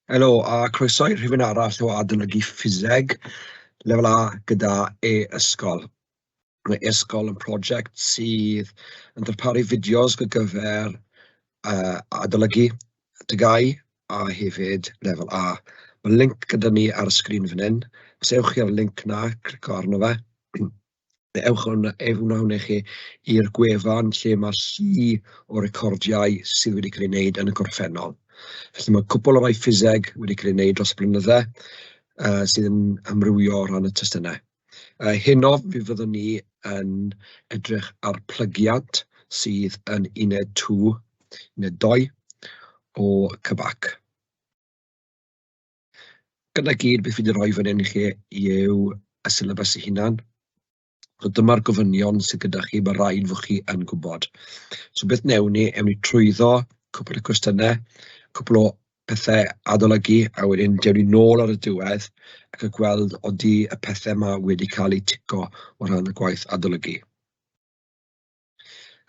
Helo a croeso i rhifyn arall o adolygu Ffiseg lefel A gyda e-ysgol. Mae e-ysgol yn prosiect sydd yn darparu fideos ar gyfer uh, adolygu TGAU a hefyd lefel A. Mae link gyda ni ar y sgrin fan hyn. Os ewch chi ar y link na, clicio arno fe, Ewch hwn, hwnna hwnna i chi i'r gwefan lle mae llu o recordiau sydd wedi cael ei wneud yn y gorffennol. Felly mae cwpl o rai ffiseg wedi cael ei wneud dros y blynydde uh, sydd yn amrywio o ran y testunau. Uh, heno fe fyddwn ni yn edrych ar plygiad sydd yn uned 2, uned 2 o CBAC. Gyda gyd beth fi wedi rhoi fan hyn i chi yw y syllabus ei hunan. So dyma'r gofynion sydd gyda chi, mae rhaid fod chi yn gwybod. So beth wnewn ni, ewn ni trwyddo cwpl o cwestiynau, cwpl o pethau adolygu, a wedyn dewn ni nôl ar y diwedd ac y gweld odi y pethau yma wedi cael eu tico o ran y gwaith adolygu.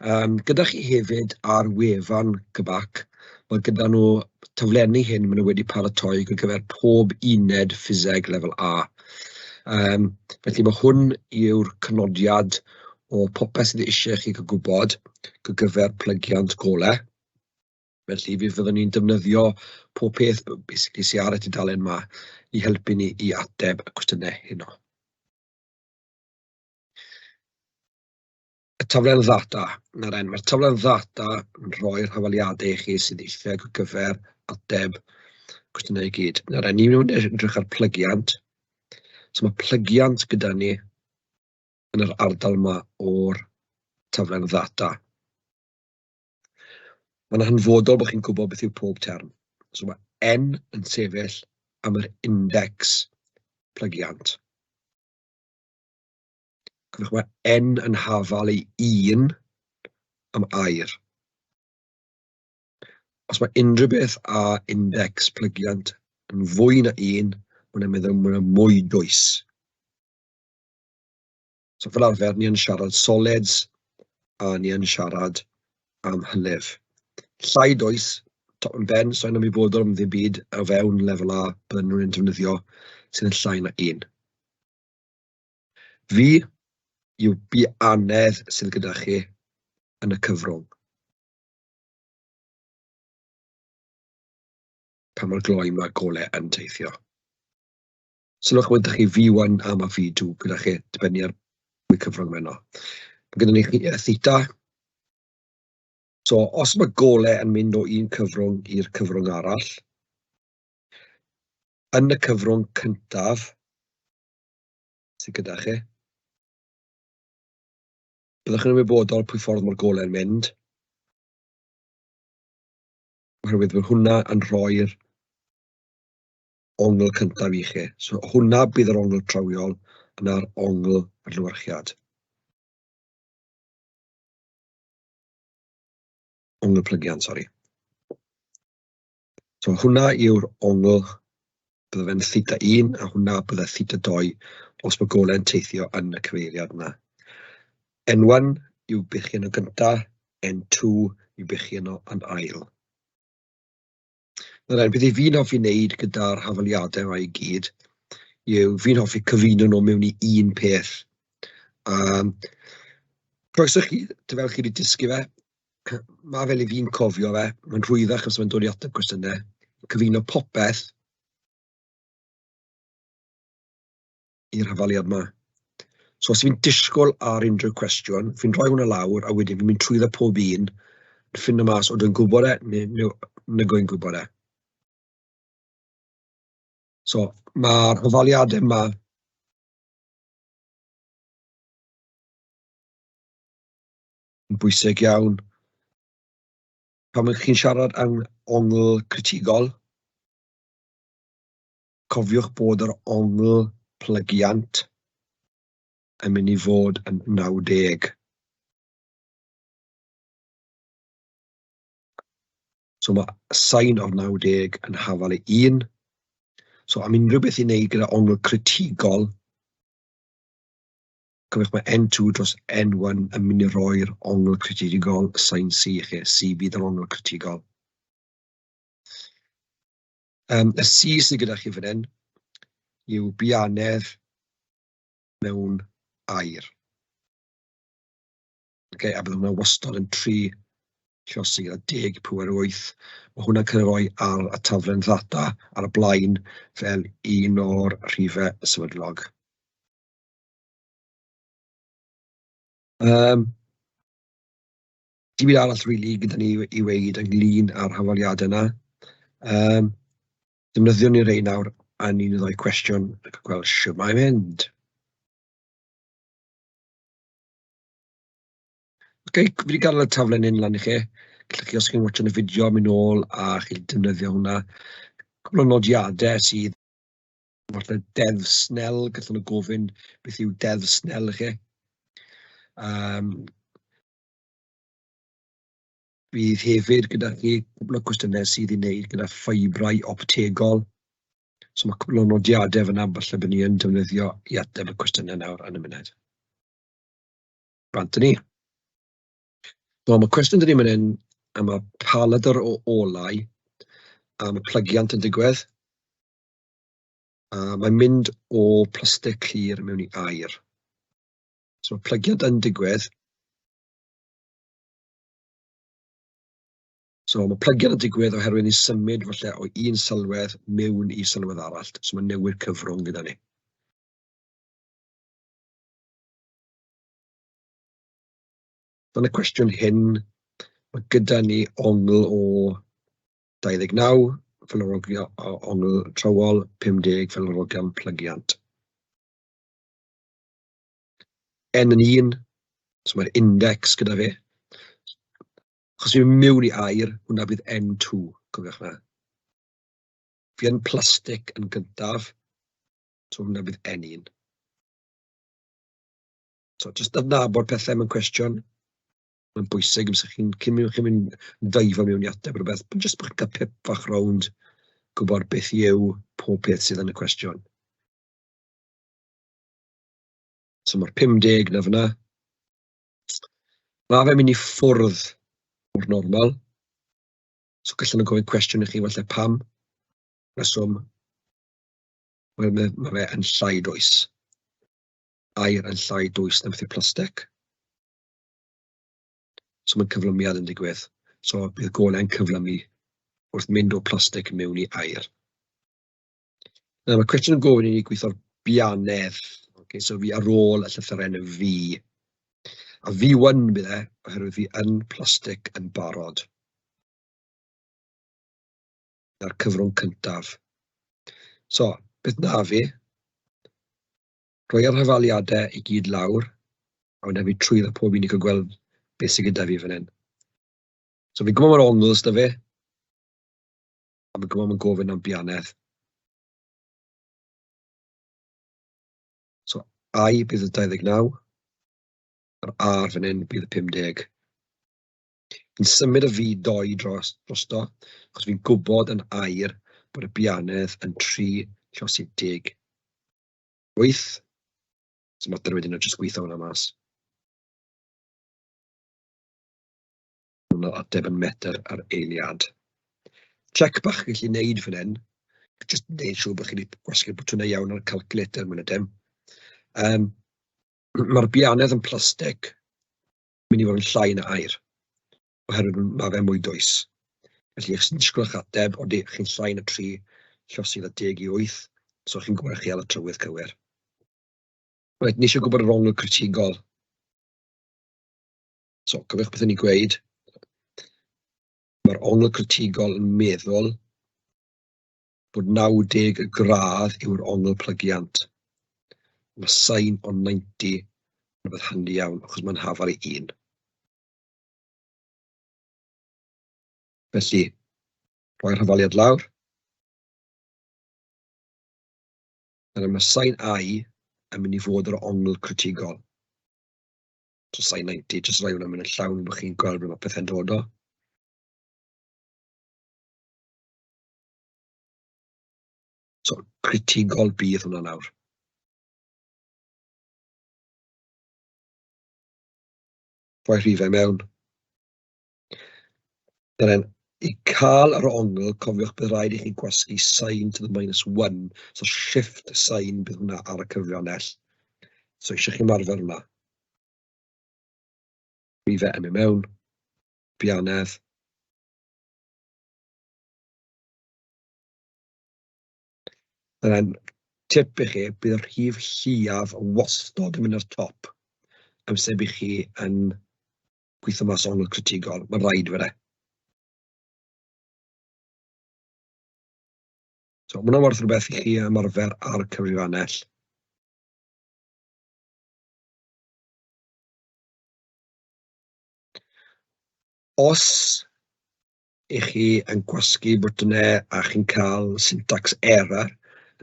Yym, gyda chi hefyd ar wefan CBAC, mae gyda nhw taflenni hyn maen nhw wedi paratoi ar gyfer pob uned ffiseg lefel A. Yym, felly mae hwn yw'r cynodiad o popeth sydd eisiau chi gael gwybod ar gyfer plygiant golau. Felly fe fyddwn ni'n defnyddio pob peth basically sy ar y tudalen 'ma i helpu ni i ateb y cwestiynau heno. Y taflen ddata, 'na'r en, mae'r taflen ddata yn rhoi'r hafaliadau i chi sydd eisiau ar gyfer ateb cwestiynau i gyd. 'Na'r en, ni'n mynd i edrych ar plygiant. So mae plygiant gyda ni yn yr ardal yma o'r taflen ddata. Mae'n hanfodol bod chi'n gwybod beth yw pob term. So mae N yn sefyll am yr index plygiant. Cofiwch mae N yn hafal i 1 am air. Os mae unrhyw beth â index plygiant yn fwy na 1, mae'n meddwl mae'n mwy dwys. So fel arfer, ni yn siarad solids a ni yn siarad am hylif. Llai dwys, top yn ben, so yn ymwybodol am ddim byd o fewn lefel A bydden nhw'n defnyddio sydd yn llai na 1. Fi yw buanedd sydd gyda chi yn y cyfrwng. Pa mor gloi mae golau yn teithio. Sylwch bod chi V1 a mae V2 gyda chi, dibynnu ar pwy cyfrwng mae yno. Mae gyda ni theta. So, os mae golau yn mynd o un cyfrwng i'r cyfrwng arall, yn y cyfrwng cyntaf, sydd gyda chi. Byddwch yn ymwybodol pwy ffordd mae'r golau'n mynd, oherwydd bod hwnna yn rhoi'r ongl cyntaf i chi. So hwnna bydd yr ongl trawiol yna'r ongl adlewyrchiad. Ongl plygiant, sori. So hwnna yw'r ongl, bydde fe'n theta 1 a hwnna bydde theta 2 os mae golau'n teithio yn y cyfeiriad yna. N1 yw beth chi yno gynta, N2 yw beth chi yno yn ail. Nawr, beth i fi'n hoffi wneud gyda'r hafaliadau yma i gyd yw fi'n hoffi cyfuno nhw mewn i un peth. Um, croeso chi, fel chi wedi dysgu fe, ma' fel i fi'n cofio fe, mae'n rhwyddach os mae'n dod i ateb cwestiynau, cyfuno popeth i'r hafaliad 'ma. So os fi'n disgwyl ar unrhyw cwestiwn, fi'n rhoi hwnna lawr a wedyn fi'n mynd trwyddo pob un, yn ffindo mas odw i'n gwybod e neu neu nag wy'n gwybod e. So ma'r hafaliadau 'ma yn bwysig iawn. Pan ych chi'n siarad am ongl critigol, cofiwch bod yr ongl plygiant yn mynd i fod yn 90. So mae sin o'r 90 yn hafal i 1. So am unrhyw beth i wneud gyda ongl critigol, Cofiwch mae N2 dros N1 yn mynd i roi'r ongl critigol sin C i chi. C fydd yr ongl critigol. Y C sydd gyda chi fan hyn yw bianedd mewn aer. Okay, a bydd hwnna wastad yn 3 llosi gyda 10 pŵer 8. Mae hwnna'n cael ei roi ar y taflen ddata ar y blaen fel un o'r rhifau sefydlog. Dim byd arall rili gyda ni i weud ynglyn â'r hafaliadau yna. Defnyddiwn ni rei nawr a ni'n rhoi cwestiwn ac gweld shwt mae'n mynd. Ok, fi wedi gadael y taflen hyn lan i chi. Gallwch chi, os chi'n watchan y fideo, mynd nôl a chi'n defnyddio hwnna. Cwpl o nodiadau sydd falle Deddf Snell, gallwn nhw gofyn beth yw Deddf Snell i chi. Bydd hefyd gyda chi cwpl o cwestiynau sydd i wneud gyda ffibrau optegol. So mae cwpl o nodiadau fyna, falle bod ni yn defnyddio i ateb y cwestiynau nawr yn y munud. Bant ni. So mae cwestiwn dyn ni'n mynd hyn am y paladr o olau a mae plygiant yn digwydd. A mae'n mynd o plastig clir mewn i aer. So mae plygiant yn digwydd. So mae plygiant yn digwydd oherwydd ni'n symud falle o un sylwedd mewn i sylwedd arall. So mae newid cyfrwng gyda ni. Yn y cwestiwn hyn, mae gyda ni ongl o 29 fel ongl trywol, 50 fel arogan plygiant. N yn 1, so mae'r index gyda fi. Achos fi'n mewn i air, hwnna bydd N2, cofiwch na. Fi yn plastig yn gyntaf, so hwnna bydd N1. So jyst adnabod pethau mewn cwestiwn, mae'n bwysig amser chi'n cyn mynd chi'n mynd deifo mewn i ateb rhywbeth, jyst bod chi'n cael pip fach rownd, gwybod beth yw pob peth sydd yn y cwestiwn. So mae'r 50 na fyna. Mae fe'n mynd i ffwrdd o'r normal. So gallan nhw gofyn cwestiwn i chi falle pam, reswm. Wel, mae fe yn llai dwys. Aer yn llai dwys na beth yw plastig. So mae cyflymiad yn digwydd. So bydd golau'n cyflymu wrth mynd o plastig mewn i aer. Nawr mae cwestiwn yn gofyn i ni gweithio'r bianedd. Okay, so fi ar ôl y llythyren V. A V1 bydd e, oherwydd fi yn plastig yn barod. Na'r cyfrwng cyntaf. So, beth na fi? Rhoi yr hafaliadau i gyd lawr, a wedyn fi trwyddo pob un i cael gweld beth sydd gyda fi fan hyn. So fi'n gwybod mae'r ongls da fi, a fi'n gwybod mae'n gofyn am bianedd. So I bydd y 29, a'r R fan hyn bydd y 50. Fi'n symud y fi doi dros, drosto, achos fi'n gwybod yn air bod y bianedd yn 3 llosi 10. 8. So mater wedyn o jyst gweithio hwnna mas. Hwnna ateb yn metr ar eiliad. Check bach chi'n gallu neud fan hyn, jyst neud siŵr bod chi wedi gwasgu'r botwnau iawn ar y calculator mwy na dim. Mae'r bianedd yn plastig mynd i fod yn llai na aer, oherwydd mae fe mwy dwys. Felly, os chi'n disgwyl eich ateb, odi, chi'n llai na 3, llosgi na 10 i 8, so chi'n gwybod chi ar y trywydd cywir. Reit, ni eisiau gwybod yr ongl critigol. So, cofiwch beth o'n i'n gweud. Mae'r ongl critigol yn meddwl bod 90 gradd yw'r ongl plygiant. Mae sin o 90 yn rhywbeth handi iawn, achos mae'n hafal i 1. Felly, rhoi'r hafaliad lawr. Yna mae sin I yn mynd i fod yr ongl critigol. So sin 90, jyst rhoi hwnna'n mynd yn llawn bod chi'n gweld ble mae pethau'n dod o. So, critigol bydd hwnna nawr. Rhoi rhifau mewn. Dyna I cael yr ongl, cofiwch bydd rhaid i chi gwasgu sin to the minus 1, so shift sin bydd hwnna ar y cyfrifiannell. So eisiau chi ymarfer hwnna. Rhifau yn mynd mewn, bianedd. Yna'n tip i chi, bydd y rhif lleiaf wastod yn mynd ar top amser bydd chi yn gweithio mas ongl critigol, mae'n rhaid fod e. So, mae hwnna'n werth rhywbeth i chi ymarfer ar y cyfrifannell. Os i chi yn gwasgu bwtynau a chi'n cael syntax error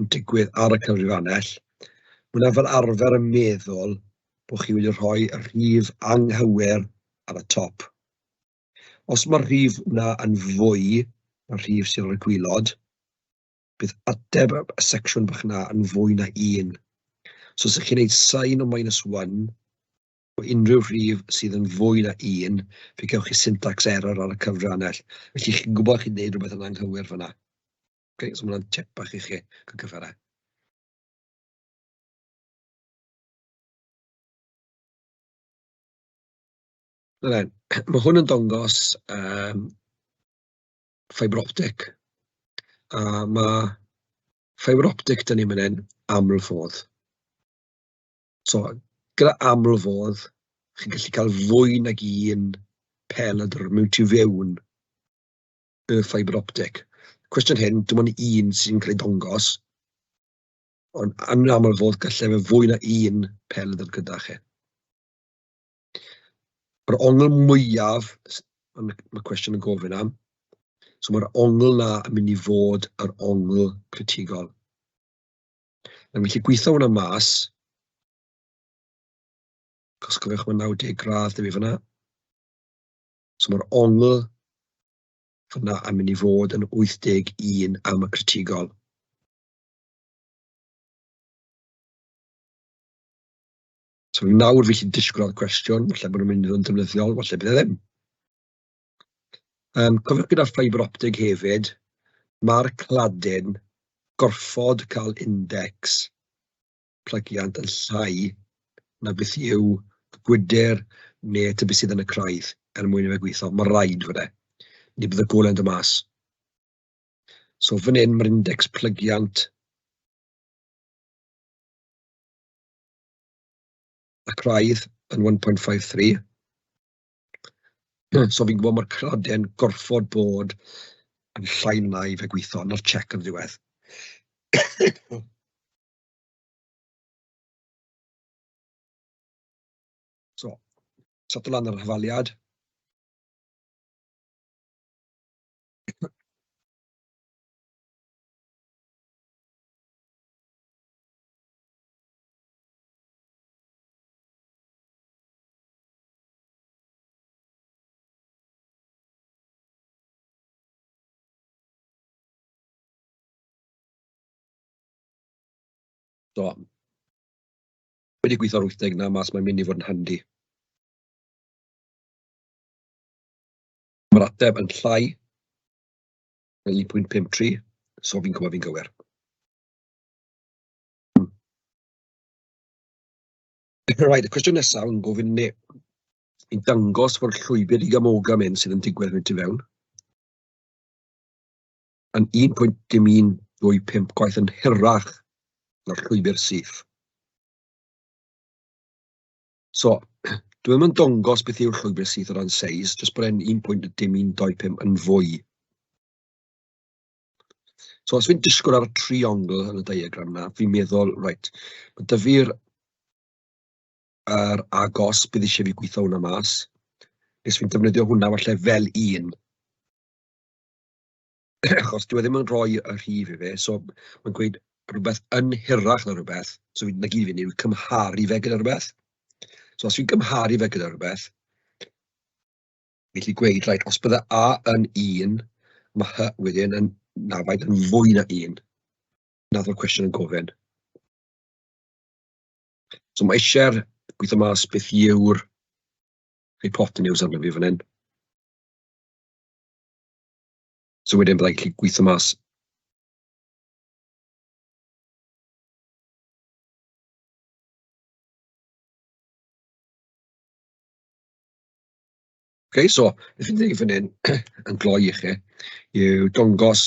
yn digwydd ar y cyfrifannell, mae hwnna fel arfer yn meddwl bod chi wedi rhoi y rhif anghywir ar y top. Os mae'r rhif yna yn fwy na'r rhif sydd ar y gwylod, bydd ateb y secsiwn bach yna yn fwy na 1. So os ydych chi'n gwneud sin o minus 1 o unrhyw rhif sydd yn fwy na 1, fe gewch chi syntax error ar y cyfrannell. Felly chi'n gwybod chi'n gwneud rhywbeth yn anghywir fyna. Okay, so mae hwnna'n tip bach i chi gyfer e. Then, mae hwn yn dangos fibre optic, a mae fibre optic 'da ni fan hyn aml fodd. So gyda aml fodd, chi'n gallu cael fwy nag un pelydr mewn tu fewn y fibre optic. Cwestiwn hyn, dim ond un sy'n cael ei dangos, ond yn aml fodd gallai fe fwy na un pelydr gyda chi. Yr ongl mwyaf, mae cwestiwn yn gofyn am, so mae'r ongl na yn mynd i fod yr ongl critigol. Mae'n gallu gweithio hwnna mas, cos cofiwch mae 90 gradd 'da fi fan'na. So mae'r ongl fan'na yn mynd i fod yn 81 am y critigol. So nawr fi 'llu disgwyl ar cwestiwn, falle bod nhw'n mynd i fod yn defnyddiol, falle bydd e ddim. Cofiwch gyda fibre optic hefyd, mae'r cladin gorfod cael index plygiant yn llai na beth yw gwydr neu ta beth sydd yn y craidd er mwyn i fe gweithio. Mae rhaid fod e, neu bydd y gole'n dod mas. So fan hyn mae'r index plygiant y craidd yn 1.53. So fi'n gwybod mae'r cladin gorfod bod yn llai na i fe gweithio, na'r check yn y diwedd. So, setlo lan yr hafaliad. So, wedi gweithio'r 80 na mas, mae'n mynd i fod yn handi. Mae'r ateb yn llai na 1.53, so fi'n gwybod fi'n gywir. Right, y cwestiwn nesaf yn gofyn ni i dangos fod llwybr igam-ogam hyn sydd yn digwydd mynd tu fewn yn 1.125 gwaith yn hirach na'r llwybr syth. So, dwi ddim yn dangos beth yw'r llwybr syth o ran seis, jyst bod e'n 1.125 yn fwy. So os fi'n disgwyl ar y triongl yn y diagram 'na, fi'n meddwl, reit, ma' 'da fi'r yr agos, bydd eisiau fi gweithio hwnna mas. Nes fi'n defnyddio hwnna falle fel un. Achos dyw e ddim yn rhoi y rhif i fi, so mae'n gweud rhywbeth yn hirach na rhywbeth, so 'na gyd fi'n neud yw cymharu fe gyda rhywbeth. So os fi'n cymharu fe gyda rhywbeth, fi'n gallu gweud, reit, os bydde A yn 1, mae H wedyn yn nafaid yn fwy na 1. 'Na oedd y cwestiwn yn gofyn. So mae eisiau'r gweithio mas beth yw'r hypotenuse arno fi fan hyn. So wedyn byddai'n gallu gweithio mas Ok, so beth fi'n gwneud fan hyn yn gloi i chi yw dangos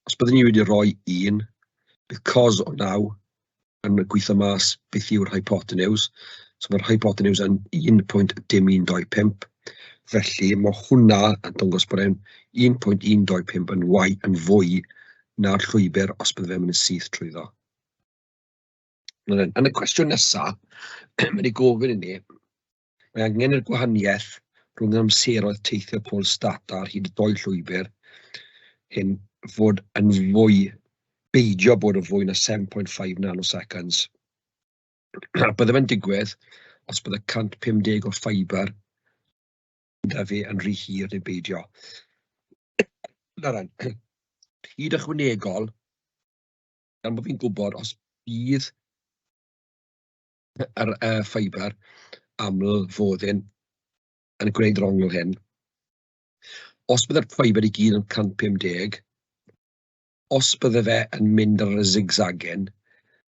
os byddwn ni wedi rhoi un, bydd cos o 9 yn gweithio mas beth yw'r hypotenuse. So mae'r hypotenuse yn 1.0125, felly mae hwnna yn dangos bod e'n 1.125 yn, y, yn fwy na'r llwybr os bydde fe'n mynd yn syth trwyddo. Yn y cwestiwn nesaf, mae wedi gofyn i ni, Mae angen i'r gwahaniaeth rhwng yr amseroedd teithio pôl stata ar hyd y dou llwybr hyn fod yn fwy, beidio bod yn fwy na 7.5 nanoseconds. A bydde fe'n digwydd os bydde 150 o ffeibr gyda fi yn rhy hir neu beidio. Nawr then, hyd ychwanegol, gan bod fi'n gwybod os bydd yr ffeibr aml-foddyn yn gwneud yr ongl hyn. Os bydde'r ffeibr i gyd yn 150, os bydde fe yn mynd ar y zigzagin,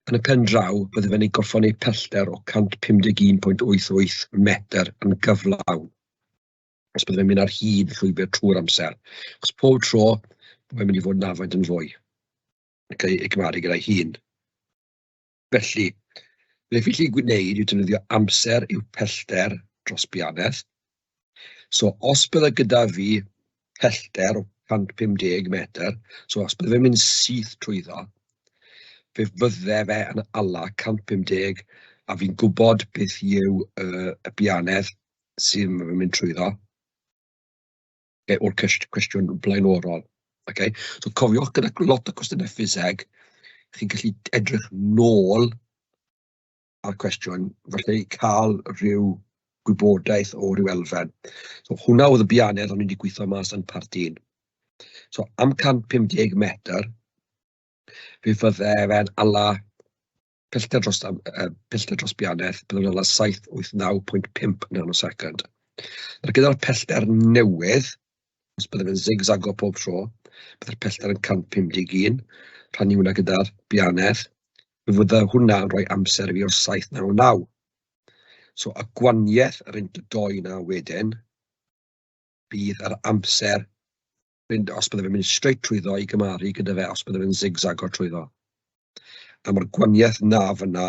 yn y pen draw bydde fe'n ei gorffod wneud pellter o 151.88 metr yn gyflawn. Os bydde fe'n mynd ar hyd y llwybr trwy'r amser. Achos pob tro, mae'n mynd i fod yn afaint yn fwy. Okay, i gymharu gyda'i hun. Felly, beth fi gallu gwneud yw defnyddio amser yw pellter dros bianedd. So, os bydde gyda fi pellter o 150 metr, so os bydde fe'n mynd syth trwyddo, fe fydde fe yn ala 150, a fi'n gwybod beth yw y bianedd sy'n mynd trwyddo. Okay, o'r cwestiwn blaenorol. Okay? So cofiwch, gyda lot o cwestiynau ffiseg, chi'n gallu edrych nôl ar cwestiwn, falle i cael rhyw gwybodaeth o ryw elfen. So hwnna oedd y bianedd o'n i wedi gweithio mas yn part 1. So am 150 metr, fe fydde fe'n ala pellter dros bianedd, byddwn yn ala 789.5 nanosecond. Nawr gyda'r pellter newydd, os byddwn yn zigzago pob tro, byddai'r pellter yn 151, rhannu hwnna gyda'r bianedd, fe fydde hwnna yn rhoi amser i fi o 799. So y gwaniaeth yr 12 na wedyn, bydd yr amser fynd, os bydde fe'n mynd straight trwyddo i gymharu gyda fe, os bydde fe'n zigzago trwyddo. A mae'r gwaniaeth na fyna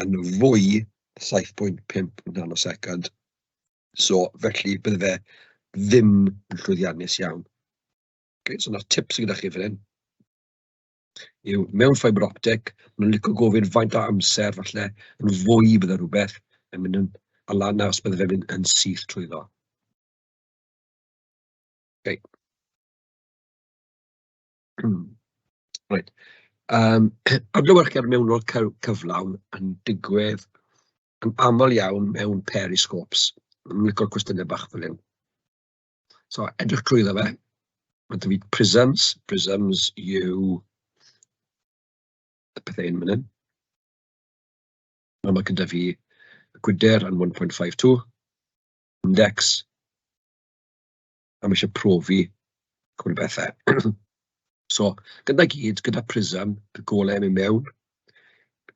yn fwy 7.5 nanosecond. So felly bydde fe ddim yn llwyddiannus iawn. Okay, so na'r tips gyda chi fan hyn yw mewn fibre optic, maen nhw'n licio gofyn faint o amser falle yn fwy bydde rhywbeth yn mynd yn ala na os bydde fe'n mynd yn syth trwyddo. Okay. Reit. Adlewyrchiad mewnol cyflawn yn digwydd yn aml iawn mewn periscopes. Mae'n licio'r cwestiynau bach fel hyn. So, edrych trwyddo fe. Mae 'da fi prisms. Prisms yw y pethau hyn fan hyn. Mae gyda fi gwydr yn 1.52, index, a mae eisiau profi cwpl o bethau. So, gyda gyd, gyda prism, y golau yn mynd mewn,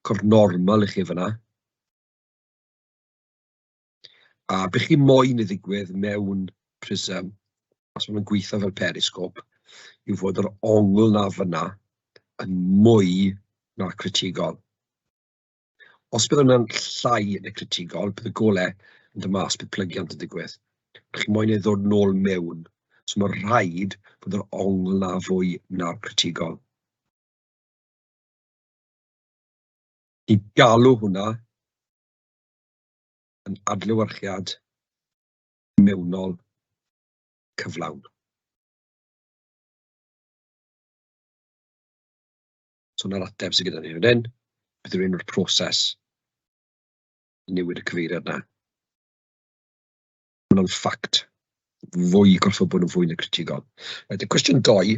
cwrdd normal i chi fyna. A be chi moyn i ddigwydd mewn prism, os maen gweithio fel periscope, yw fod yr ongl na fyna yn mwy na critigol. Os bydd hwnna'n llai neu critigol, bydd y golau yn dod mas, bydd plygiant yn digwydd. Chi moyn ei ddod nôl mewn, so mae rhaid bod yr ongl na fwy na'r critigol. I galw hwnna yn adlewyrchiad mewnol cyflawn. So 'na'r ateb sydd gyda ni fan hyn. Beth yw'r enw'r proses i newid y cyfeiriad 'na? Ma' hwnna'n ffact. Fwy, gorfod bod yn fwy na critigol. Reit, y cwestiwn dou.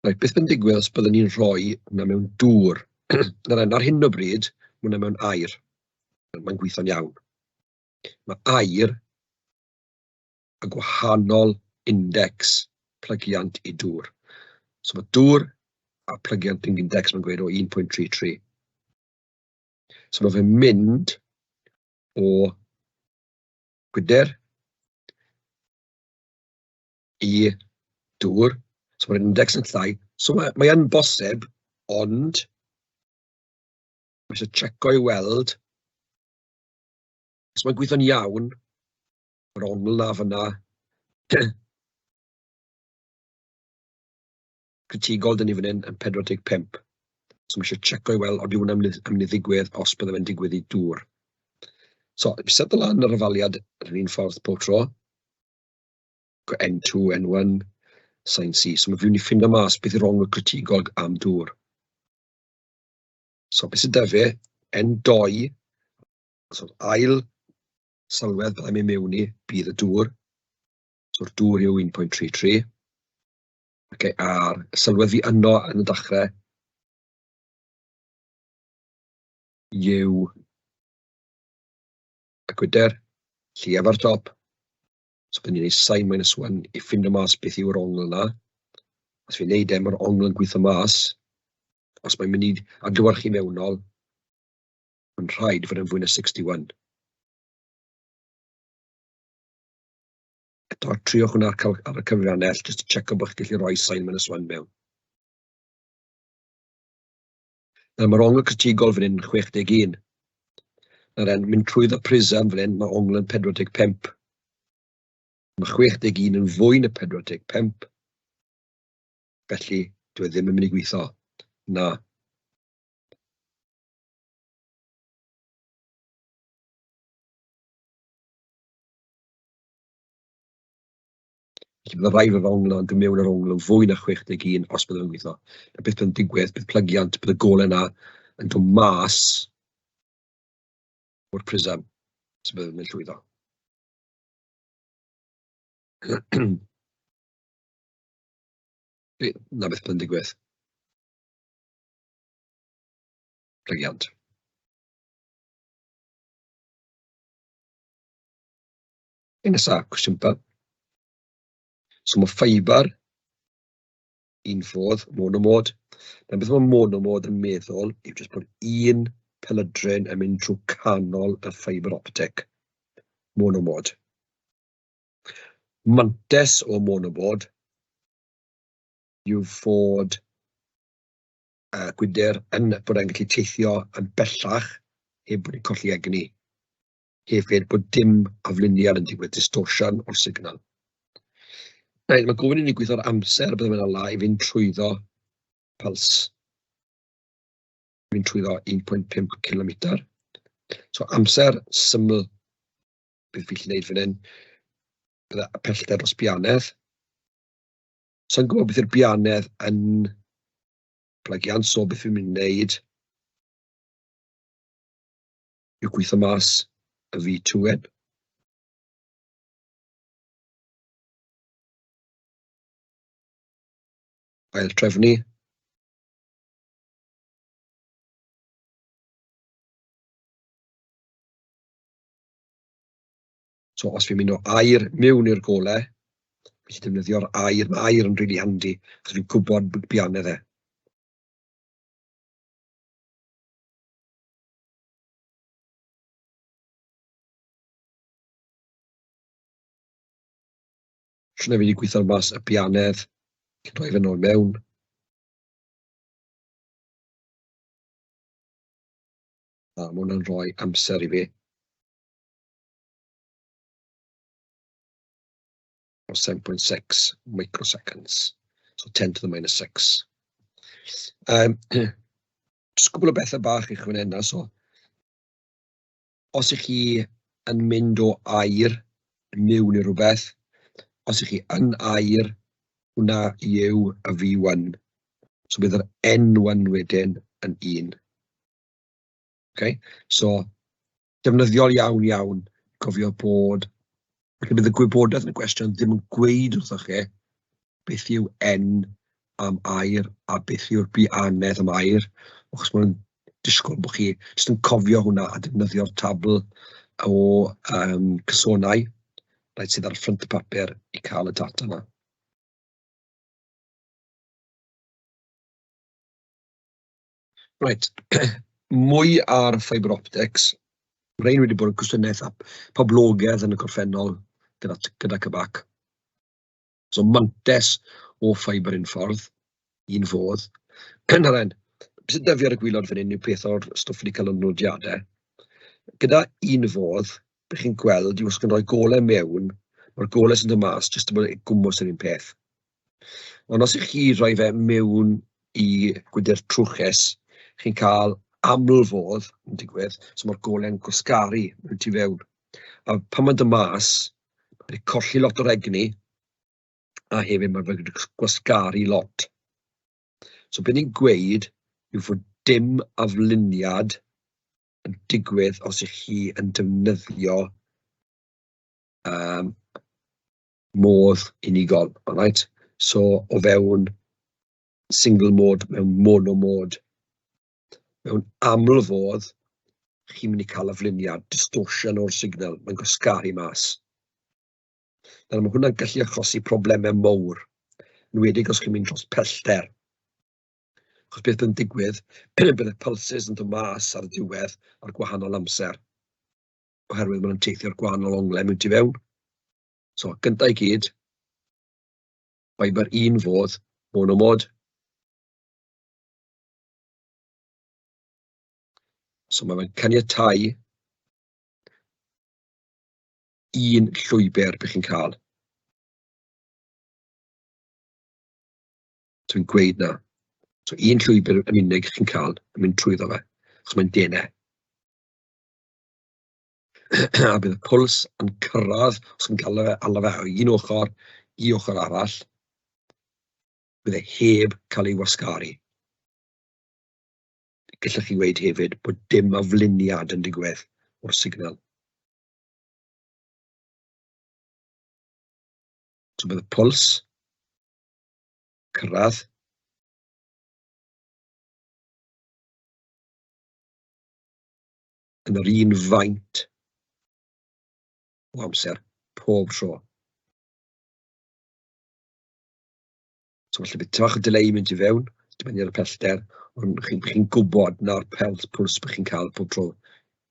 Reit, beth mae'n digwydd os byddwn ni'n rhoi hwnna mewn dŵr? Nawr, ar hyn o bryd, mae hwnna mewn aer. Mae'n gweithio'n iawn. Mae aer y gwahanol index plygiant i dŵr. So mae dŵr a plygiant yn index mae'n gweud o 1.33. So mae fe'n mynd o gwydr i dŵr, so mae'r index yn llai. So mae, mae yn bosib, ond mae eisiau checo i weld os mae'n gweithio'n iawn, yr ongl na fyna, critigol dyn ni fan hyn yn 45. So mae eisiau checo i weld os yw hwnna'n mynd i ddigwydd, os bydde fe'n digwydd i dŵr. So, fi set lan yr ofaliad yr un ffordd pob tro. N2, N1, sin C. So mae fi'n mynd i ffindo mas beth yw'r ongl critigol am dŵr. So beth sydd 'da fi, N2, so ail sylwedd byddai'n mynd mewn i, bydd y dŵr. So'r dŵr yw 1.33. Okay, a'r sylwedd fi yno yn y dechrau yw y gwydr, lleiaf ar top. So byddwn ni'n gwneud sin minus 1 i ffindo mas beth yw'r ongl yna. Os fi'n neud e, mae'r ongl yn gweithio mas. Os mae'n mynd i adlewyrchu mewnol, mae'n rhaid fod yn fwy na 61. Eto, triwch hwnna ar, ar y cyfrifiannell, jyst i checo bod chi'n gallu rhoi sin minus 1 mewn. Nawr, mae'r ongl critigol fan hyn yn 61. Nawr en, mynd trwy y prism fan hyn, mae ongl yn 45. Mae 61 yn fwy na 45. Felly, dwi e ddim yn mynd i gweithio. Na. Felly bydd rhaid fod ongl yn dod mewn ar ongl yn fwy na 61 os bydd yn gweithio. A beth bydd yn digwydd, bydd plygiant, bydd y golau yna yn dod mas o'r prism, so bydd yn llwyddo. Na beth bydd yn digwydd. Plygiant. Un nesa, cwestiwn B. So mae ffeibr un ffordd, monomod. Na beth mae monomod yn meddwl yw jyst bod un pelydryn yn mynd trwy canol y ffeibr optig. Monomod. Mantes o monomod yw fod uh, gwydr yn bod e'n gallu teithio yn bellach heb bod yn colli egni. Hefyd bod dim afluniad yn digwydd, distortion o'r signal. Reit, mae gofyn i ni gweithio'r amser byddwn yn ala i fynd trwyddo puls. Mynd trwyddo 1.5 km. So amser syml beth fi'n gallu gwneud fan hyn, bydde pellter dros bianedd. Sa'n gwybod beth yw'r bianedd yn plygiant, so beth fi'n mynd i wneud yw gweithio mas y V2N. Ail trefnu. So os fi'n mynd o air mewn i'r gole, felly defnyddio'r air, mae air yn rili handi, achos fi'n gwybod bod bianedd e. Siwrne fi wedi gweithio mas y bianedd, cyn rhoi fe nôl mewn. A mae hwnna'n rhoi amser i fi. O 7.6 microseconds. So 10 to the minus 6. Jyst cwpl o bethau bach i chi fan hyn, so os ych chi yn mynd o air mewn i rhywbeth, os ych chi yn air, hwnna yw y V1. So bydd yr N1 wedyn yn 1. Okay? So, defnyddiol iawn iawn cofio bod, felly bydd y gwybodaeth yn y gwestiwn ddim yn gweud wrthoch chi beth yw N am air a beth yw'r bianedd am air, achos maen nhw'n disgwyl bod chi jyst yn cofio hwnna a defnyddio'r tabl o cysonau. Reit, sydd ar ffrynt y papur i cael y data yna. Reit, mwy ar fibre optics. Mae rhein wedi bod yn cwestiynau eitha poblogaidd yn y gorffennol gyda gyda CBAC. So mantais o ffeibr un ffordd, un fodd. Nawr then, beth sydd 'da fi ar y gwylod fan hyn yw peth o'r stwff wedi cael yn nodiadau. Gyda un fodd, be chi'n gweld yw os chi'n rhoi golau mewn, mae'r golau sy'n dod mas jyst yn bod gwmws yr un peth. Ond os ych chi rhoi fe mewn i gwydr trwchus, chi'n cael amlfodd yn digwydd, so mae'r golau'n gwasgaru mewn tu fewn. A pan mae'n dod mas, mae wedi colli lot o'r egni, a hefyd mae wedi gwasgaru lot. So be ni'n gweud yw fod dim afluniad yn digwydd os ych chi yn defnyddio um, modd unigol, alright? So o fewn single mode, mewn mono mode, mewn aml fodd, chi'n mynd i cael afluniad, distortion o'r signal, mae'n gwasgaru mas. Nawr mae hwnna'n gallu achosi problemau mowr, yn enwedig os chi'n mynd dros pellter. Achos beth yn digwydd, bydd y pulses yn dod mas ar y diwedd ar gwahanol amser, oherwydd maen nhw'n teithio ar gwahanol onglau mewn tu fewn. So, gyntaf i gyd, fiber un fodd, monomod. So mae fe'n caniatáu un llwybr bych chi'n cael. Dwi'n gweud na. So un llwybr yn unig chi'n cael yn mynd trwyddo fe, achos mae'n denau. A bydd y pwls yn cyrraedd, os chi'n cael fe, ala fe o un ochr i ochr arall, bydd e heb cael ei wasgaru. Gallech chi weud hefyd bod dim afluniad yn digwydd o'r signal. So bydd y pwls cyrraedd yn yr un faint o amser pob tro. So falle bydd tipyn bach o delay mynd i fewn, dibynnu ar y pellter, ond chi'n chi gwybod na'r pelt pwls bych chi'n cael pob tro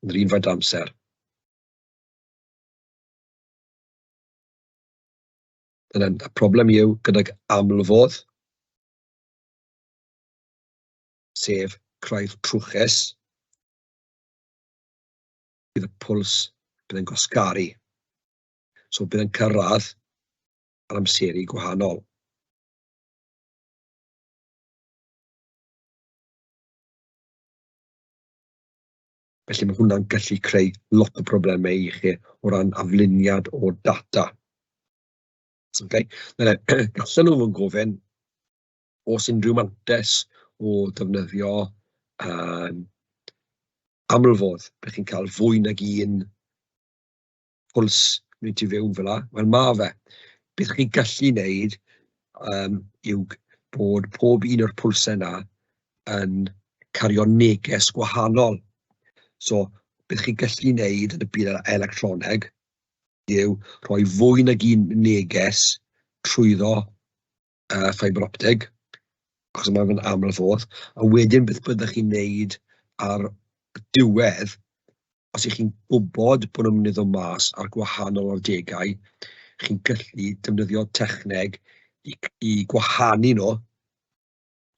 yn yr un faint o amser. Dyna y problem yw gydag amlfodd, sef craidd trwchus, bydd y pwls bydd yn gwasgaru. So bydd yn cyrraedd ar amseru gwahanol. Felly mae hwnna'n gallu creu lot o problemau i chi o ran afluniad o data. Okay. Gallen nhw fod yn gofyn oes unrhyw mantais o ddefnyddio yym amlfodd, bych chi'n cael fwy nag un pwls mynd tu fewn fel 'na? Wel ma' fe. Beth chi'n gallu wneud yym yw bod pob un o'r pwlsau 'na yn cario neges gwahanol. So beth chi'n gallu wneud yn y byd electroneg yw rhoi fwy nag un neges trwyddo ffiber optig, achos mae fe'n aml fodd, a wedyn beth byddwch chi'n wneud ar y diwedd, os 'y chi'n gwybod bod nhw'n mynd i ddod mas ar gwahanol adegau, chi'n gallu defnyddio techneg i i gwahanu nhw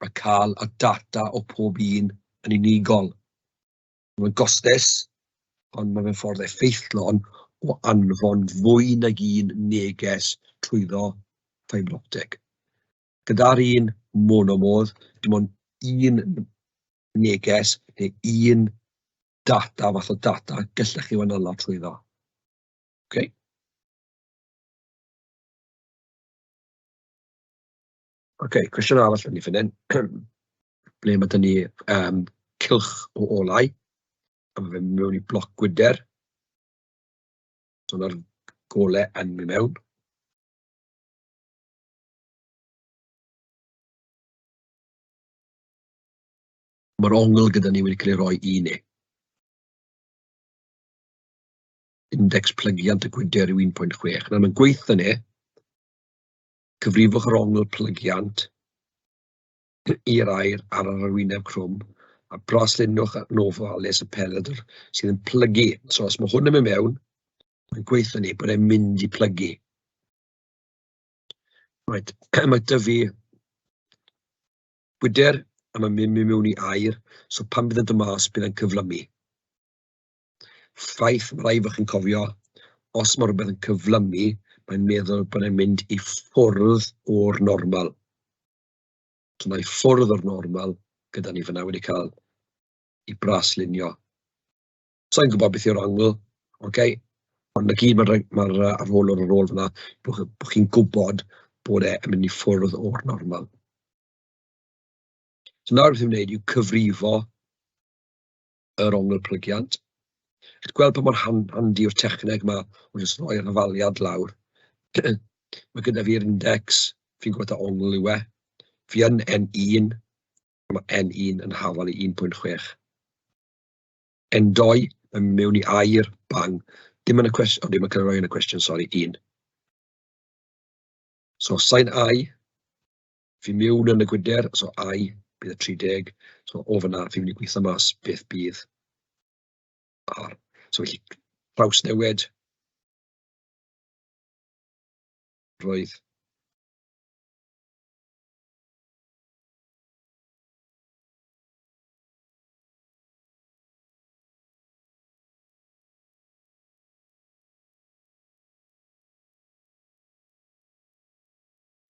a cael y data o pob un yn unigol. Mae'n gostus, ond mae fe'n ffordd effeithlon o anfon fwy nag un neges trwyddo ffiber optic. Gyda'r un monomodd, dim ond un neges neu un data, fath o data, gallech chi wanyla trwyddo. Okay. Ok, cwestiwn arall yn i fan hyn. Ble mae 'da ni um, cylch o olau, a mae fe mewn i bloc gwydr. So mae'r golau yn mynd mewn. Mae'r ongl gyda ni wedi cael ei roi i ni. Index plygiant y gwydr yw 1.6. Nawr mae'n gweithio ni, cyfrifwch yr ongl plygiant i'r aer ar yr arwyneb crwm a braslunwch yn ofalus y pelydr sydd yn plygu. So os mae hwn yn mynd mewn, mae'n gweithio ni bod e'n mynd i plygu. Right, mae 'da fi gwydr a mae'n mynd mewn i aer, so pan bydd yn dod mas bydd e'n cyflymu. Ffaith, mae rhaid bod chi'n cofio, os mae rhywbeth yn cyflymu, mae'n meddwl bod e'n mynd i ffwrdd o'r normal. So mae i ffwrdd o'r normal gyda ni fan'na wedi cael ei braslunio. Sa i'n gwybod beth yw'r ongl, ocê, ond 'na gyd ma'r ma arholwr ar ôl fan'na, bod chi'n gwybod bod e'n mynd i ffwrdd o'r normal. So nawr beth i'n wneud yw cyfrifo yr ongl plygiant. Chi'n gweld pa mor handi yw'r techneg 'ma o jyst roi'r hafaliad lawr. Mae gyda fi'r index, fi'n gwybod ta ongl yw e. Fi yn N1, a mae N1 yn hafal i 1.6. N2, mae'n mynd mewn i air, bang. Dim yn y cwestiwn, o ddim yn cael ei roi yn y cwestiwn, sori, 1. So sin I, fi mewn yn y gwydr, so I bydd y 30, so o fan'na fi'n mynd i gweithio mas beth bydd R. So felly trawsnewid, roedd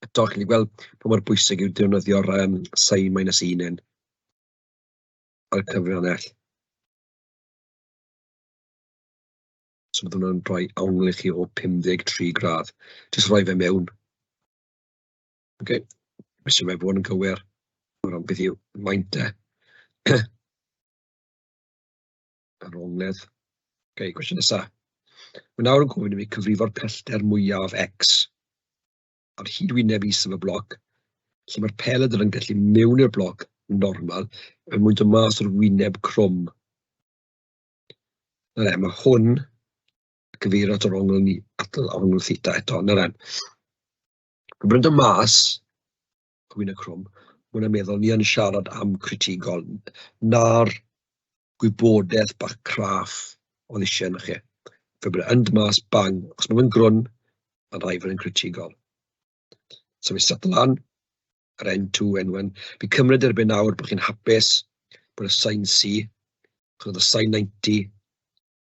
Eto, chi'n gallu gweld pa mor bwysig yw defnyddio'r sin minus 1 hyn ar y cyfrinell. So bydd hwnna'n rhoi ongl i chi o 53 gradd. Jyst rhoi fe mewn. OK, Mae fe fod yn gywir o ran beth yw maint e. Yr ongledd. OK, cwestiwn nesa. Mae nawr yn gofyn i mi cyfrifo'r pellter mwyaf x ar hyd wyneb isaf y bloc, lle mae'r pelydr yn gallu mewn i'r bloc normal er mwyn dod mas o'r wyneb crwm. Na le, mae hwn yn cyfeirio at yr ongl ni, at yr ongl theta eto, na le. Mae'n dod mas o'r wyneb crwm, mae hwnna'n meddwl ni yn siarad am critigol, na'r gwybodaeth bach craff oedd eisiau arnoch chi. Fe bod e yn dod mas, bang, os mae fe'n grwn, mae'n rhaid fod yn critigol. So fi set lan, yr N2, N1. Fi'n cymryd erbyn nawr bod chi'n hapus bod y sin C, chos oedd y sin 90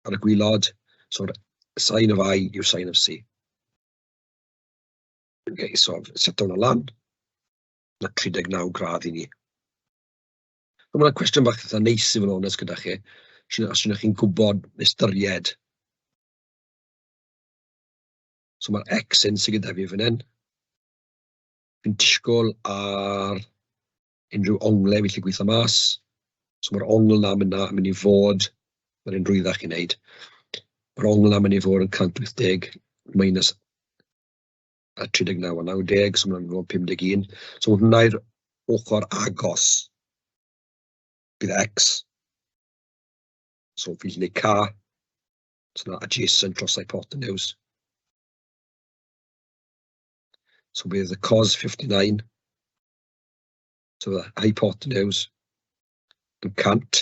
ar y gwylod, so'r sin of I yw sin of C. Okay, so set hwnna lan, na 39 gradd i ni. Mae hwnna'n cwestiwn bach eitha neis i fod yn onest gyda chi, os ydych chi'n gwybod ystyried. So mae'r x yn sydd gyda fi fan hyn. Fi'n disgwyl ar unrhyw onglau fi gallu gweithio mas. So mae'r ongl 'na mynd yn mynd i fod, mae'n un rwyddach i wneud. Mae'r ongl 'na mynd i fod yn 180 minus 39 a 90, so mae'n fod 51. So hwnna yw'r ochr agos bydd x. So fi'n gwneud K, so na adjacent dros hypotenuse. So bydd y cos 59, so the hypotenuse yn 100,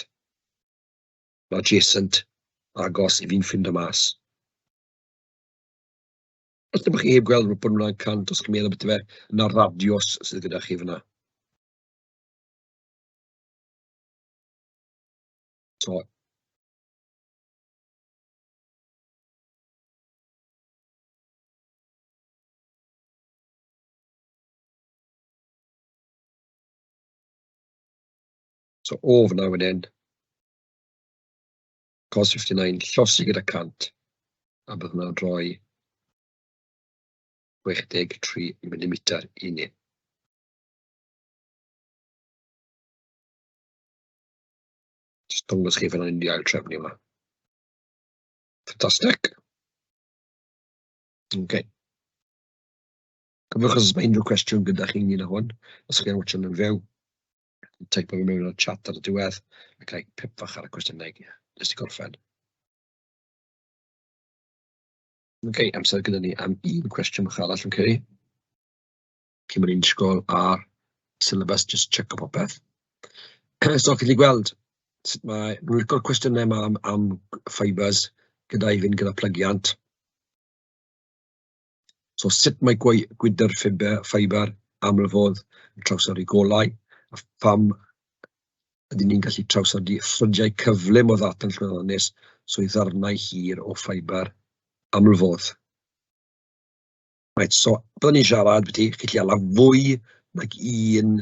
mae adjacent agos i fi'n ffindo mas. Os ydych chi heb gweld bod hwnna'n 100, os chi'n meddwl beth fe, yna radios sydd gyda chi fyna. So, So o fyna wedyn, cos 59, llosi gyda 100, a bydd hwnna'n rhoi 63 mm i ni. Jyst dangos chi fel o'n i'n ail trefnu hwnna. Ffantastig. OK. Cofiwch os mae unrhyw cwestiwn gyda chi ynglyn â hwn, os chi'n watcho yn fyw, teipo fe mewn o'r chat ar y diwedd, a cael pip fach ar y cwestiynau jyst i gorffen. Ok, amser gyda ni am un cwestiwn bach arall, ok. Cyn bod ni'n disgwyl ar syllabus, just check o popeth. So, chi'n gallu gweld sut mae... Nhw'n licio'r cwestiynau yma am fibres gyda i fynd gyda plygiant. So, sut mae gwydr ffibr amlfodd yn trawsyrru golau, a pham ydyn ni'n gallu trawsyrru ffrydiau cyflym o ddata'n llwyddiannus trwy ddarnau hir o ffibr amlfodd. Reit, so byddwn ni'n siarad byti, chi'n gallu ala fwy nag un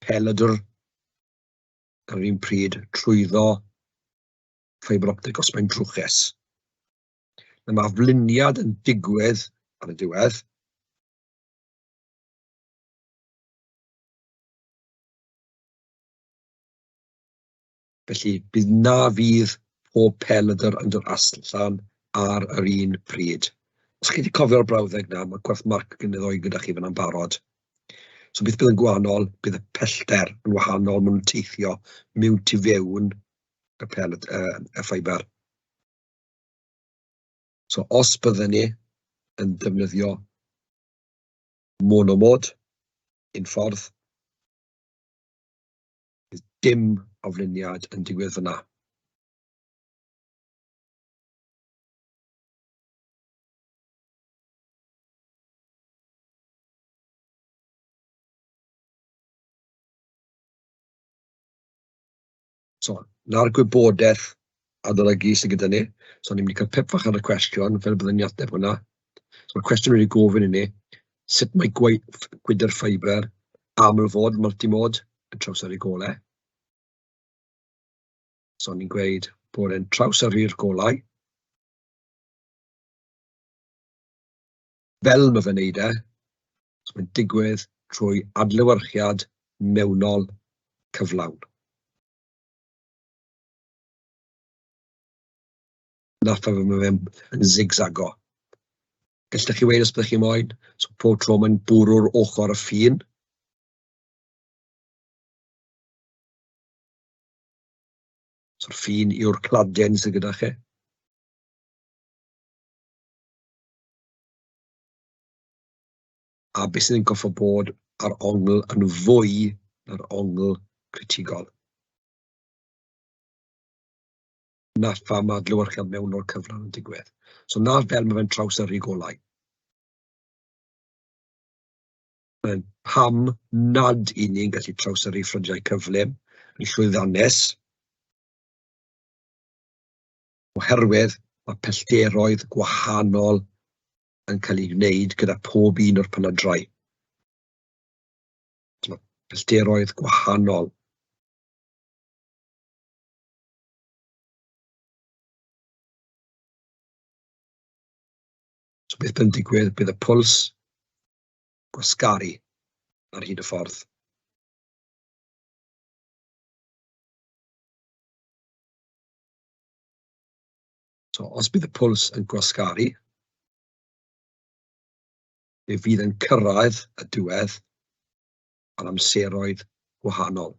pelydr ar yr un pryd trwyddo ffibr optig os mae'n drwchus. Mae afluniad yn digwydd ar y diwedd. Felly bydd na fydd pob pelydr yn dod allan ar yr un pryd. Os chi wedi cofio'r brawddeg 'na, mae gwerth marc gynyddol gyda chi fan'na'n barod. So beth bydd yn gwahanol, bydd y pellter yn wahanol, maen nhw'n teithio mewn tu fewn y pelyd, y ffeibr. So os bydden ni yn defnyddio monomod, un ffordd, bydd dim afluniad yn digwydd fyna. So, 'na'r gwybodaeth adolygu sydd gyda ni. So, ni'n mynd i cael pip fach ar y cwestiwn, fel byddwn ni'n ateb hwnna. So, mae'r cwestiwn wedi gofyn i ni, sut mae gwydr ffeibr amlfod, multimode, yn trawsyrru golau? So, ni'n gweud bod e'n trawsyrru'r golau. Fel mae fe'n neud e, so mae'n digwydd trwy adlewyrchiad mewnol cyflawn. 'Na pam mae fe'n yn zigzago. Gallech chi weud os byddech chi moyn, so pob tro mae'n bwrw'r ochr y ffin. So'r ffin yw'r claden sydd gyda chi. A beth sydd yn goffo bod ar ongl yn fwy na'r ongl critigol. 'Na pham mae adlewyrchiad mewnol cyflawn yn digwydd. So 'na fel mae fe'n trawsyrru golau. Mae'n pam nad 'y ni'n gallu trawsyrru ffrydiau cyflym yn llwyddiannus, oherwydd mae pellteroedd gwahanol yn cael eu gwneud gyda pob un o'r pelydrau. So mae pellteroedd gwahanol. So beth bydd yn digwydd, bydd y pwls gwasgaru ar hyd y ffordd. So os bydd y pwls yn gwasgaru, fe fydd yn cyrraedd y diwedd ar amseroedd gwahanol.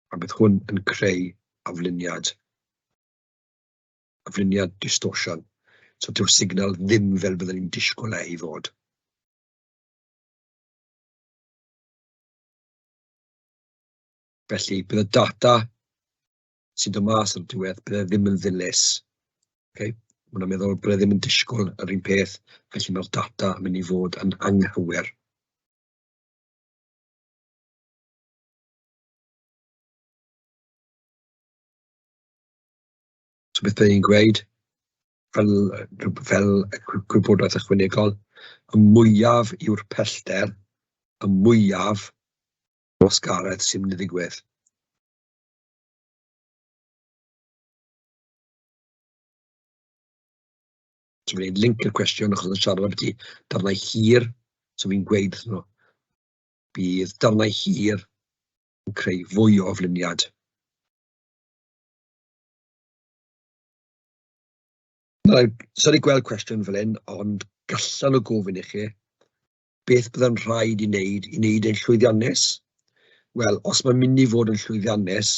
A bydd hwn yn creu afluniad, afluniad distortion. So dyw'r signal ddim fel byddwn ni'n disgwyl e i fod. Felly bydd y data sy'n dod mas ar y diwedd, bydd e ddim yn ddilys. Okay? Mae hwnna'n meddwl bod e ddim yn disgwyl yr un peth, felly mae'r data yn mynd i fod yn anghywir. So beth byddwn i'n gweud, fel gwybodaeth ychwanegol, y mwyaf yw'r pellter, y mwyaf o wasgaredd sy'n mynd i ddigwydd. So fi'n gwneud link i'r cwestiwn achos yn siarad ambiti darnau hir, so fi'n gweud wrthyn nhw, bydd darnau hir yn creu fwy o afluniad. Sori gweld cwestiwn fel hyn, ond gallan nhw gofyn i chi. Beth byddai'n rhaid i wneud i wneud e'n llwyddiannus? Wel, os mae'n mynd i fod yn llwyddiannus,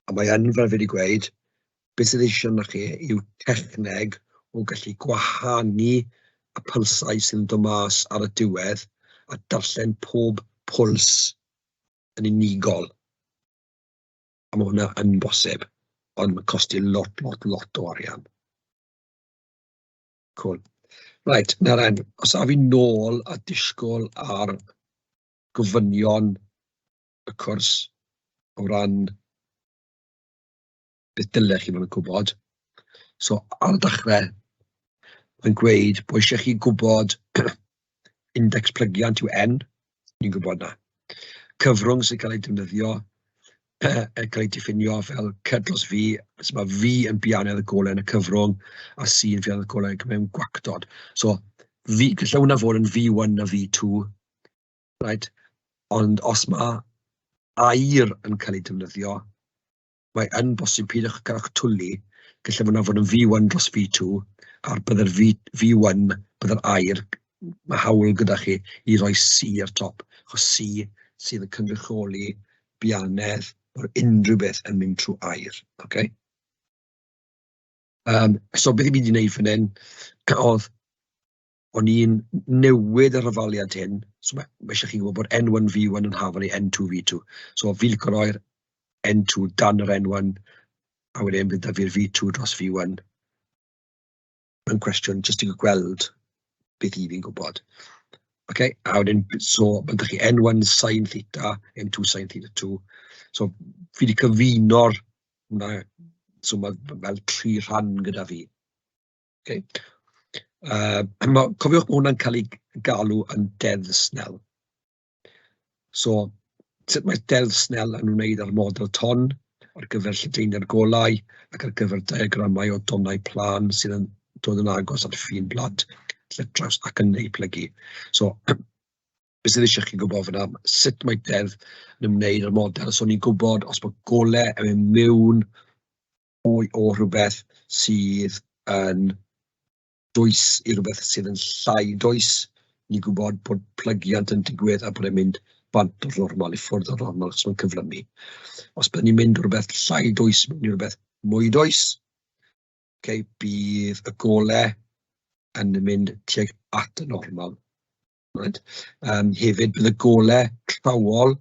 a mae yn fel fi wedi gweud, beth sydd eisiau arnoch chi yw techneg o gallu gwahanu y pylsau sydd yn dod mas ar y diwedd a darllen pob pwls yn unigol. A mae hwnna yn bosib, ond mae'n costi lot, lot, lot o arian. Cool. Right, nawr en, os af i nôl a disgwyl ar gofynion y cwrs o ran beth dylech chi fod yn gwybod. So ar y dechrau, mae'n gweud bod eisiau chi gwybod index plygiant yw N, ni'n gwybod 'na. Cyfrwng sy'n cael ei defnyddio, yn cael ei diffinio fel C dros V, so mae V yn bianedd y golau yn y cyfrwng, a C yn bianedd y golau mewn gwactod. So V, gallai hwnna fod yn V1 a V2, right? Ond os mae air yn cael ei defnyddio, mae yn bosib peidiwch cael eich twlu, gallai hwnna fod yn V1 dros V2, a'r byddai'r V1, byddai'r air, mae hawl gyda chi i roi C ar top, achos C sydd yn cynrychioli bianedd o'r unrhyw beth yn mynd trwy air. Okay? So beth i fi wedi gwneud fan hyn, oedd o'n i'n newid yr hafaliad hyn, so mae eisiau chi gwybod bod N1 V1 yn hafal i N2 V2. So fi'n licio roi'r N2 dan yr N1, a wedyn bydd 'da fi'r V2 dros V1 mewn cwestiwn, jyst i gweld beth i fi'n gwybod. Okay, a wedyn, so mae 'da chi N1 sin theta, N2 sin theta 2. So fi wedi cyfuno'r hwnna, so mae fel tri rhan gyda fi. Okay. Cofiwch bod hwnna'n cael ei galw yn Deddf Snell. So, sut mae Deddf Snell yn wneud ar model ton ar gyfer lledaeniad golau ac ar gyfer diagramau o donnau plân sydd yn dod yn agos at ffin blad lletraws ac yn ei plygu. So, beth sydd eisiau chi gwybod fyna, sut mae deddf yn ymwneud â'r model. So, ni'n gwybod os mae golau yn mynd mewn mwy o rhywbeth sydd yn dwys i rhywbeth sydd yn llai dwys. Ni'n gwybod bod plygiant yn digwydd a bod e'n mynd bant o'r normal i ffwrdd o'r normal achos mae'n cyflymu. Os byddwn ni'n mynd o rhywbeth llai dwys mewn i rhywbeth mwy dwys, okay, bydd y golau yn mynd tuag at y normal. Right? Hefyd, bydd y golau trawol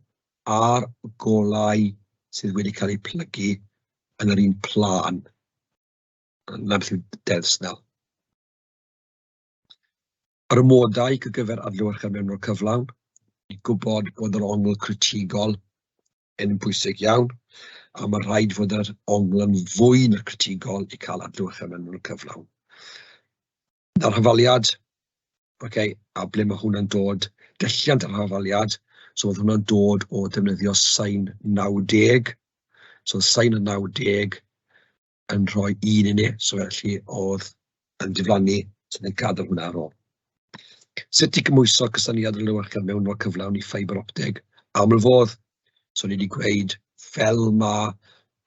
a'r golau sydd wedi cael eu plygu yn yr un plân. 'Na beth yw Deddf Snell. Yr amodau ar gyfer adlewyrchiad mewnol cyflawn, i gwybod bod yr ongl critigol yn bwysig iawn, a mae rhaid fod yr ongl yn fwy na'r critigol i cael adlewyrchiad mewnol cyflawn. Na'r hafaliad, okay, a ble mae hwnna'n dod, deilliant yr hafaliad, so oedd hwnna'n dod o defnyddio sain 90, so sain y 90 yn rhoi un i ni, so felly oedd yn diflannu, so ni'n gadael hwnna ar ôl. Sut i gymhwyso cysyniad yr adlewyrchiad mewnol cyflawn i ffeibr optig? Amlfodd, so ni wedi gweud fel ma'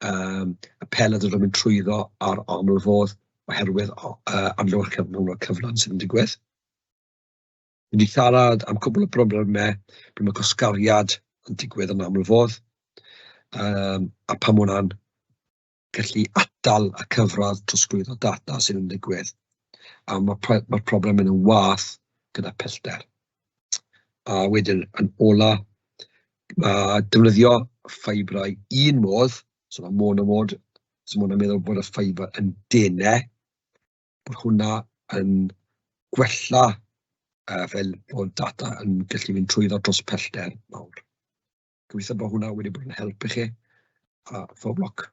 y pelydr yn mynd trwyddo ar amlfodd oherwydd adlewyrchiad mewnol cyflawn sydd yn digwydd. Ni wedi siarad am cwbl o broblemau ble mae gwasgariad yn digwydd yn amlfodd, a pam hwnna'n gallu atal y cyfradd trosglwyddo data sydd yn digwydd. A mae'r ma problem yn wath gyda pellter. A wedyn yn ola, mae defnyddio ffibrau un modd, so mae monomod, so mae hwnna'n meddwl bod y ffibr yn denau, bod hwnna yn gwella fel bod data yn gallu mynd trwyddo dros pellter mawr. Gobeithio bod hwnna wedi bod yn helpu chi, a phob lwc.